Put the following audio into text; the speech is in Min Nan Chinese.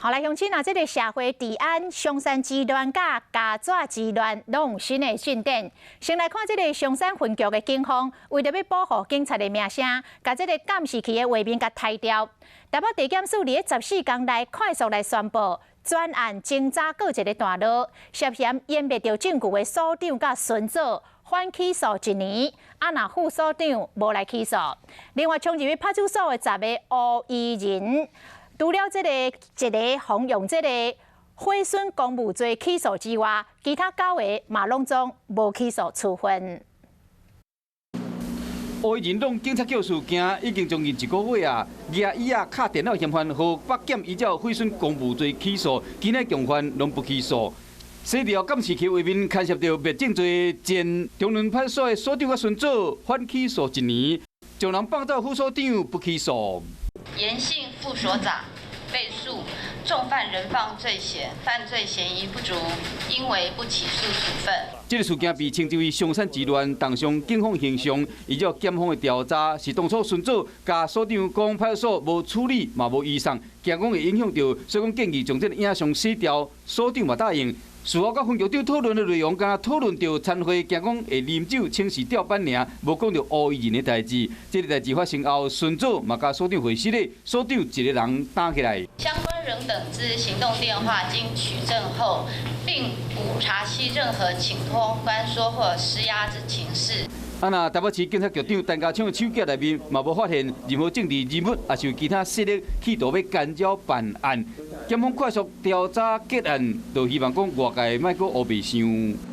好來，鄉親啊，這個社會治安、松山之亂佮虼蛇之亂，攏有新的進展。先來看這個松山分局的警方，為著欲保護警察的名聲，共這個監視器的畫面共刣掉。台北地檢署佇14工內快速來宣布，專案偵查告一個段落，涉嫌湮滅著證據的所長佮巡佐緩起訴一年，啊若副所長無來起訴。另外，衝入去派出所的十个烏衣人，除了這個一個予用這個毀損公務罪起訴之外，其他九個嘛攏總無起訴處分。烏衣人挵警察局事件已經將近一個月啊，蜈椅仔敲電腦嫌犯予北檢依照毀損公務罪起訴，其他共犯攏不起訴。洗掉監視器畫面牽涉著滅證罪前中崙派出所的所長佮巡佐緩起訴一年，將人放走副所長不起訴。嚴姓副所長被訴縱犯人放罪嫌，犯罪嫌疑不足，應為不起訴處分。這個事件被稱之為松山之亂，重傷警方形象。依照檢方的調查，是當初巡佐佮所長講派出所無處理，嘛無移送，驚講會影響著，所以講建議將這個影像洗掉。所長嘛答應。事後佮分局長討論的內容，敢若討論著餐會，驚講會啉酒請示調班爾，無講著烏衣人的代誌。這個代誌發生後，巡佐嘛共所長會失禮，所長一個人擔起來。相關人等之行動電話經取證後，並無查悉任何請託關說或施壓之情事。啊，若台北市警察局長陳家昌的手冊內面嘛無發現任何政治人物，抑是有其他勢力企圖欲干擾辦案。檢方快速調查結案，就希望講外界莫閣烏白想。